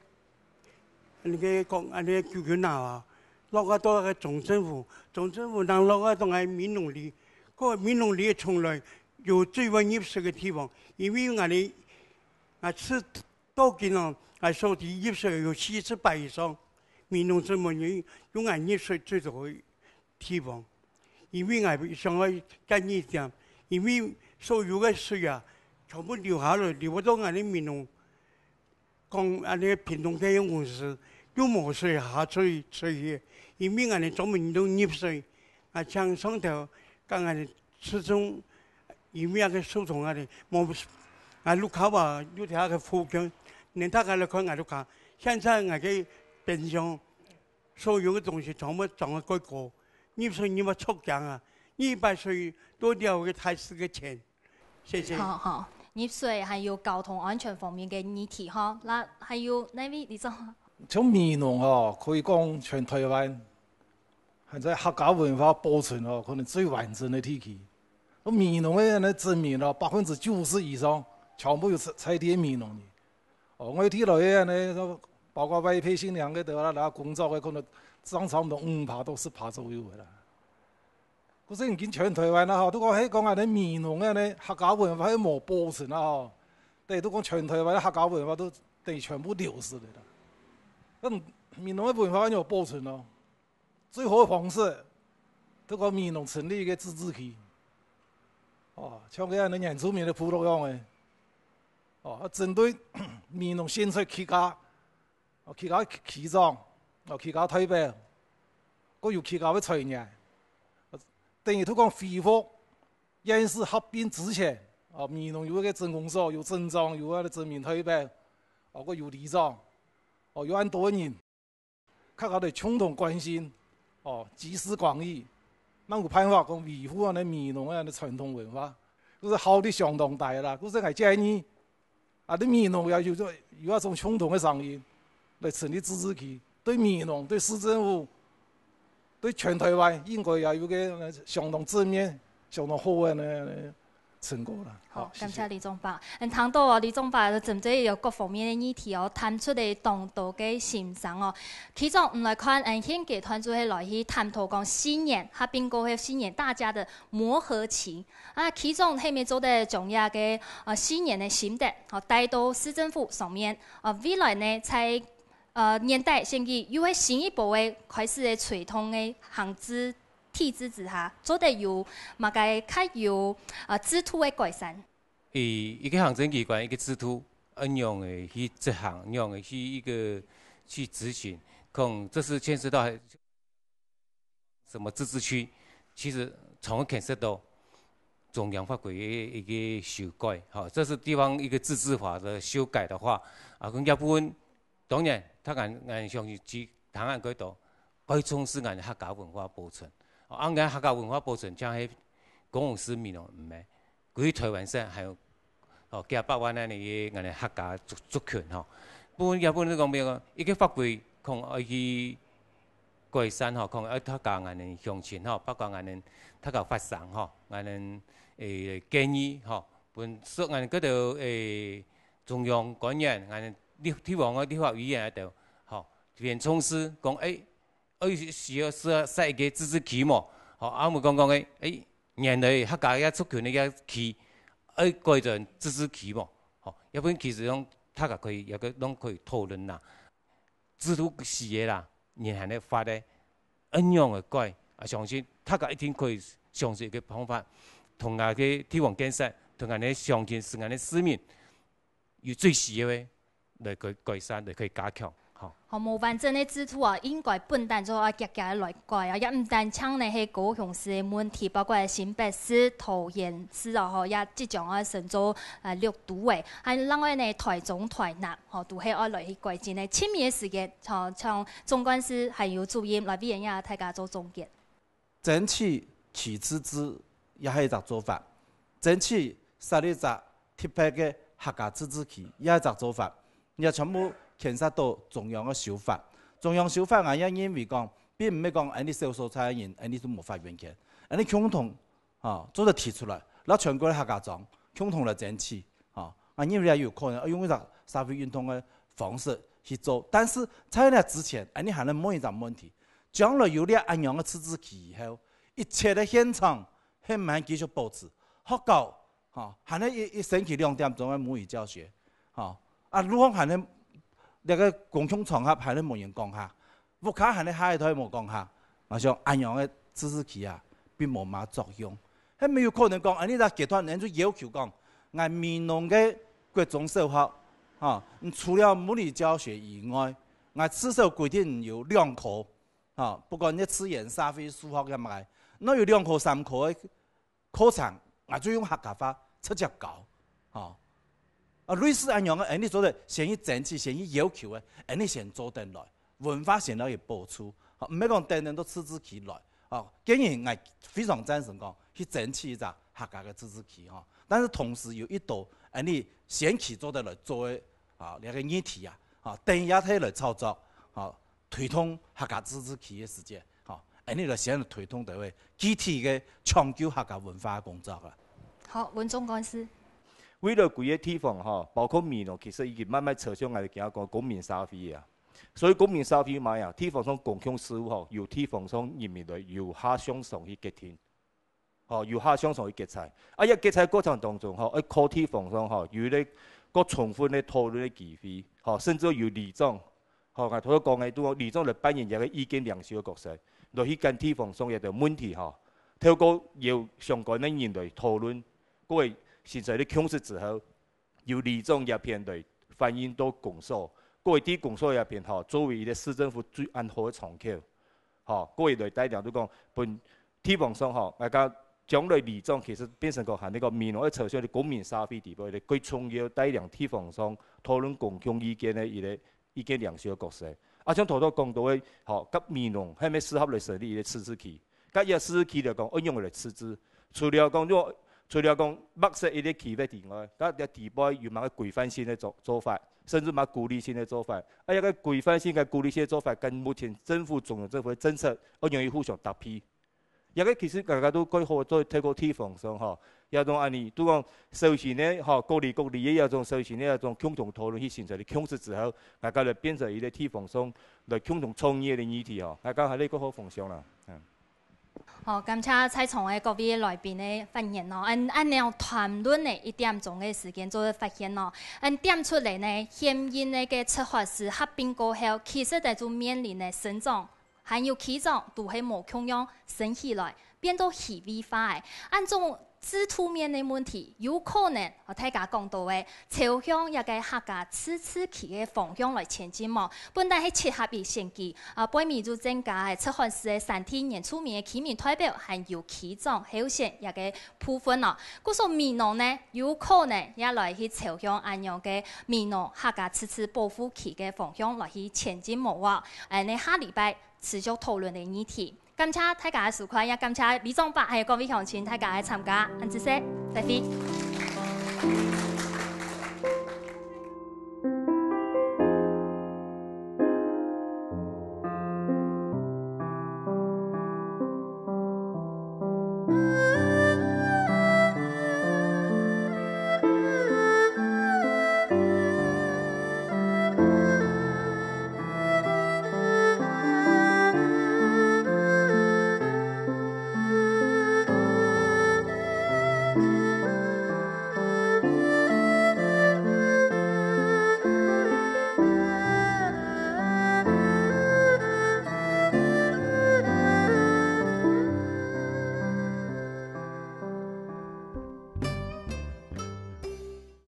恁个講，恁个救救鬧啊，落啊到該總政府，總政府正落啊到𠊎美濃里，該美濃里從來有最會入水个地方，因為𠊎哩，𠊎自到今哦，𠊎所知入水有四十擺以上，美濃最無有有𠊎入水最多个地方。因為𠊎想愛建議一點，因為所有个水啊，全部流下來，流到𠊎哩美濃 講恁呢屏東電用公司又無水下出去，出去，因為恁呢專門都入水，啊，像上頭講恁呢，始終因為該个樹叢恁呢，無，啊，路口啊，有條个附近，連大家來看𠊎路口，現在𠊎个冰箱，所有个東西全部裝个蓋高，入水入啊著驚啊，一擺水都了个大事个錢。 謝謝。好，好，入水還有交通安全方面个議題吼，那還有哪位里長？像美濃吼，可以講全台灣還在客家文化保存吼，可能最完整个地區。美濃个人个鎮民吼，百分之九十以上全部有在在地美濃人。哦，𠊎地來个呢，包括外配新娘个，對啦，然後工作个，可能佔差不多五趴到十趴左右个啦。 故所已經全台灣啦吼，都講，係講恁呢美濃个呢，客家文化係無保存啦吼。等於都講全台灣个客家文化都等於全部流失了啦。該美濃个文化愛保存咯，最好个方式，都講美濃成立一个自治區。哦，像該恁呢原住民个部落樣个。哦，啊，針對美濃現在客家 哦，客家區長，哦，客家代表，還有客家个青年，等於都講恢復縣市合併之前，哦，美濃有一个鎮公所，有鎮長，有該个鎮民代表，哦，還有里長，哦，有恁多个人，大家來共同關心，哦，集思廣益，正有辦法講維護𠊎等美濃个傳統文化，就係效率相當大啦。故所𠊎建議， 啊，你美濃也有這，有這種共同个聲音來成立自治區，對美濃、對市政府、對全台灣應該也有个，呃，相當正面、相當好个呢成果啦。好，好，謝謝。感謝里長伯。嗯，聽到哦，里長伯針對有各方面个議題哦，談出了當多个心聲哦。其中，嗯，來看，嗯，現階段就係來去探討講四年，合併過後四年大家个磨合期。 啊，其中係毋係做得將這个，呃，四年个心得，吼，帶到市政府上面，呃，未來呢，在，呃，年底選舉又係新一波个開始个推動个行政體制之下，做得有麼个較有，呃，制度个改善？一，一个行政機關，一个制度，恁樣个去執行，恁樣个去一个去執行，可能這是牽涉到 什麼自治區，其實從牽涉到中央法規个一个修改，吼，這是地方一个自治法的修改的話，啊，更加部分，當然，他敢，敢相信其他人更多，更重視𠊎客家文化保存。哦，啊，𠊎客家文化保存，像係公共市民哦，毋係。 歸台灣省還有，哦，幾百萬恁呢个𠊎等客家族，族群吼。本，也本來講，比如講，一个法規，可能愛去改善吼，可能愛大家𠊎等鄉親吼，包括𠊎等大家發聲吼，𠊎等，誒，建議吼，分說𠊎等各个，誒，中央官員，𠊎等立，地方个立法委員該兜，吼，特別重視講，誒， 哦，有需要設，設一个自治區無？吼，啊，𠊎講講个，誒，原來客家个族群个區，愛改成自治區無？吼，這部分其實講大家可以，也可以，攏可以討論啦。制度死个啦，人還咧發个，恁樣个改，啊，相信大家一定可以想出一個方法，同𠊎个地方建設，同𠊎个鄉親、同𠊎个市民，有最需要个來改，改善，來可以加強，吼。好，無完整个制度啊，應該本旦就愛遽遽來改啊，也毋單淨呢係高雄市个問題，包括新北市、桃園市哦，吼，也即將愛升做呃六都个，還有另外呢台中、台南，吼，都係愛來去改進个。盡尾个時間，吼，像總幹事還有主任來為𠊎等大家做總結。 爭取區自治也係一隻做法，爭取設立一隻特別个客家自治區也係一隻做法，這全部牽涉到中央个修法。中央修法，𠊎也認為講，並毋係講恁呢少數族个人，恁呢都無發言權，恁呢共同，吼，做得提出來，摎全國个客家庄共同來爭取。 吼，啊，認為也有可能，呃，用一隻社會運動个方式去做。但是在那之前，恁呢還有問一隻問題，將來有了恁樣个自治區以後，一切个現狀還毋還繼續保持，學校，吼，還係一，一星期兩點鐘个母語教學，吼，啊，路項還係這個公共場合還係無人講客， 屋下還係下一代無講客，𠊎想恁樣个自治區啊，並無麼作用。係無有可能講，恁呢隻階段，人就要求講，𠊎美濃个國中小學，吼，除了物理教學以外，𠊎至少規定有兩科，吼，不管你自然、社會、數學抑麼个，若有兩科、三科个 課程，𠊎就用客家話直接教，吼。啊，類似恁樣个，恁呢做得先去爭取，先去要求个，恁呢先做得來，文化先摎佢保持，吼，毋係講等等都自治區來，吼。建議𠊎非常贊成講，去爭取一隻客家个自治區，吼。但是同時有一道恁呢先期做得來做个，啊，這個議題啊，吼，等一下再來操作，吼，推動客家自治區个時節，吼，恁呢來先推動到位 具體个搶救客家文化个工作啦。好，文忠幹事。未來幾個地方吼，包括美濃，其實已經慢慢朝向𠊎今仔講公民社會啊。所以公民社會嘛呀，地方上公共事務吼，由地方上人民來由下向上去決定，吼，由下向上去決策。啊，這決策過程當中吼，愛靠地方上吼，有一個較充分个討論个機會，吼，甚至有里長 吼，𠊎頭先講个，都講里長來扮演一個意見領袖个角色，來去跟地方上一個問題吼，透過由相關个人來討論，各位形成一個共識之後，由里長這片來反映到公所，各位在公所這片吼，作為一個市政府最安好个窗口，吼，各位來帶領，就講分地方上吼，大家將來里長其實變成講，喊那個美濃愛朝向个公民社會地位，一個最重要帶領地方上討論公共意見个一個 意見領袖个角色。啊，像頭頭講到个，吼，佮美濃係毋係適合來成立一個自治區？佮這自治區來講，愛仰般來自治？除了講，除了講劃設一個區域以外，佮這底背有麼个規範性个做，做法，甚至麼个鼓勵性个做法。啊，這個規範性佮鼓勵性个做法，跟目前政府、中央政府个政策，愛仰般互相搭配？ 這個其實大家都蓋好做，透過地方上吼，也都恁呢，都講小型个吼，各里各里个這種小型个這種共同討論去形成个共識之後，大家來變成一個地方上來共同創業个議題吼，大家還係一個好方向啦。嗯。好，感謝在場个各位來賓个發言哦。恁，恁樣談論呢，一點鐘个時間做个發言哦。恁點出來呢，現今个个赤崁市合併過後，其實在就面臨个生長 還有區長都係無共樣升起來，變到虛位化个。恁種制度面个問題，有可能，哦，大家講到个，朝向一個客家自治區个方向來前進無？本來係七合一選舉，啊，背尾就增加个赤崁市个山地原住民个區民代表，還有區長候選一個部分哦。故所美濃呢，有可能也來去朝向恁樣个美濃客家自治保護區个方向來去前進無哦？恁呢下禮拜 持續討論个議題。感謝大家个收看，也感謝里長伯還有各位鄉親大家个參加，恁仔細，再會。